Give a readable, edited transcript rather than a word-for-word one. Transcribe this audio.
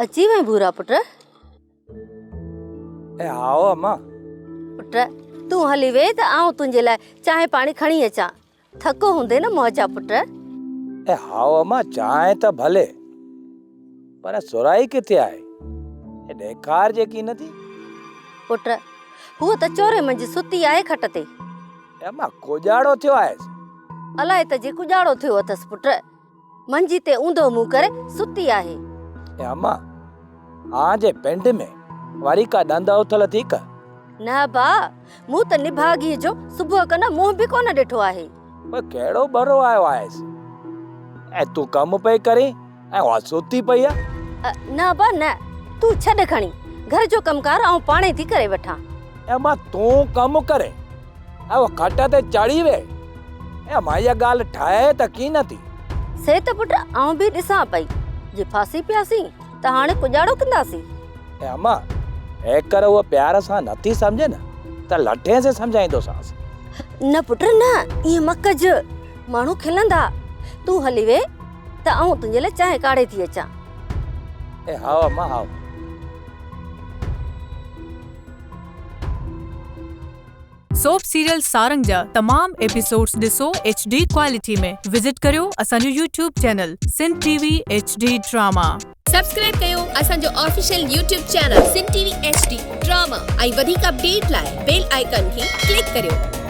اچي وئين ڀورا پٽ؟ اي هائو اما. پٽ تون هلي ويهه ته آئون تنهنجي لاء چانهه پاڻي کڻي اچان. ٿڪو هوندين نه منهنجا پٽ. اي هائو اما چانهه ته ڀلي پر سرائي ڪٿي آهي؟ اي ڏيکار جيڪي نه ٿي. پٽ هوء ته چوري منجهه ستي آهي کٽ تي. اي اما ڪوڄاڙو ٿيو آهيس. الائي ته جي ڪوڄاڙو ٿيو اٿس پٽ. منجي تي اونڌو منهن ڪري ستي آهي. اي اما، آن جي پنڊ ۾ وري ڪا ڏند اٿل ٿي ڪه؟ نه ابا، مون ته نڀاڳيء جو صبح کان منهن به ڪونه ڏٺو آهي. پوء ڪهڙو ٻرو آيو آهيس؟ ۽ تون ڪم پئي ڪرين ۽ اها ستي پئي آ؟ نه ابا نه، تون ڇڏ کڻي، گهر جو ڪم ڪار آئون پاڻهي ٿي ڪري وٺان. اي اما، تون ڪم ڪرين ۽ اها کٽ تي چڙهي ويهي. اي اما، اها ڳالهه ٺهي ته ڪين ٿي. سي ته پٽ آئون به ڏسان پئي، جي ڦاسي پياسين ته هاڻي ڪڄاڙو ڪنداسين. اي اما، هيڪر هوء پيار سان نه ٿي سمجهي نه ته لٺين سين سمجهائيندوسانس. نه پٽ نه، ائين مه ڪج، ماڻهو کلندا. تون هلي ويهه ته آئون تنهنجي لاء چانهه ڪاڙهي ٿي اچان. اي هائو اما هائو. سوپ سيريل سارنگ جا تمام ايپيسوڊز ڏسو ايڇ ڊي ڪوالٽي ۾ وزٽ ڪريو اسان جو YouTube channel Sindh T V H D drama. Subscribe ڪيو اسان جو official YouTube channel Sindh T V H D drama ۽ وڌيڪ اپڊيٽ لاء بيل آئيڪان کي ڪلڪ ڪريو.